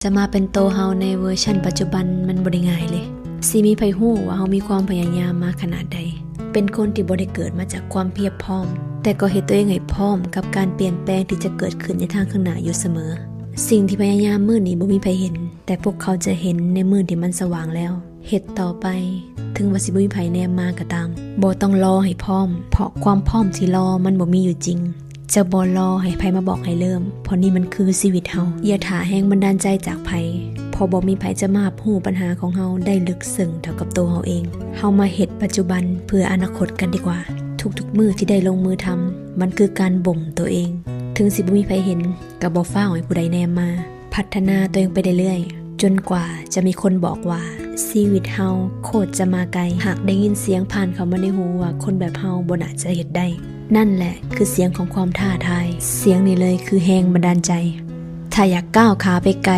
ຈະມາເປັນໂຕເຮົາໃນເວີຊັນປັດຈຸບັນມັນບໍ່ໄດ້ງ່າຍເລີຍ. ຊິມີໃຜຮູ້ວ່າເຮົາມີຄວາມພະຍາຍາມມາຂະໜາດໃດ? ເປັນຄົນທີ່ບໍ່ໄດ້ເກີດມາຈາກຄວາມພຽບພ້ອມ, ແຕ່ກໍເຮັດຕົວເອງໃຫ້ພ້ອມກັບການປ່ຽນແປງທີ່ຈະເກີດຂຶ້ນໃນທາງຂ້າງໜ້າຢູ່ສະເໝີ. ສິ່ງທີ່ພະຍາຍາມມື້ນີ້ບໍ່ມີໃຜເຫັນ, ແຕ່ພວກເຂົາຈະເຫັນໃນມື້ທີ່ມັນສະຫວ່າງແລ້ວ. ເຮັດຕໍ່ໄປ, ເຖິງວ່າຊິບໍ່ມີໃຜແນມມາກໍຕາມ. ບໍ່ຕ້ອງລໍໃຫ້ພ້ອມ, ເພາະຄວາມພ້ອມທີ່ລໍມັນບໍ່ມີຢູ່ຈິງ. ຈະບໍ່ລໍໃຫ້ໃຜມາບອກໃຫ້ເລີ່ມ, ເພາະນີ້ມັນຄືຊີວິດເຮົາ. ຢ່າຖ້າແຮງບັນດານໃຈຈາກໃຜ, ເພາະບໍ່ມີໃຜຈະມາຮັບຮູ້ບັນຫາຂອງເຮົາໄດ້ເລິກເຊິ່ງເທົ່າກັບໂຕເຮົາເອງ. ເຮົາມາເຮັດປັດຈຸບັນເພື່ອອະນາຄົດກັນດີກວ່າ. ທຸກໆມື້ທີ່ໄດ້ລົງມືທຳ, ມັນຄືການບົ່ມໂຕເອງ. ເຖິງຊິບໍ່ມີໃຜເຫັນ, ກໍບໍ່ຟ້າວໃຫ້ຜູ້ໃດແນມມາ. ພັດທະນາຕົວເອງໄປເລື້ອຍໆ ຈົນກວ່າຈະມີຄົນບອກວ່າ ຊີວິດເຮົາໂຄດຈະມາໄກ. ຫາກໄດ້ຍິນສຽງຜ່ານເຂົ້າມາໃນຫູວ່າ ຄົນແບບເຮົາບໍ່ໜ້າຈະເຮັດໄດ້. ນັ້ນແຫຼະຄືສຽງຂອງຄວາມທ້າທາຍ. ສຽງນີ້ເລີຍຄືແຮງບັນດານໃຈ. ຖ້າຢາກກ້າວຂາໄປໄກ,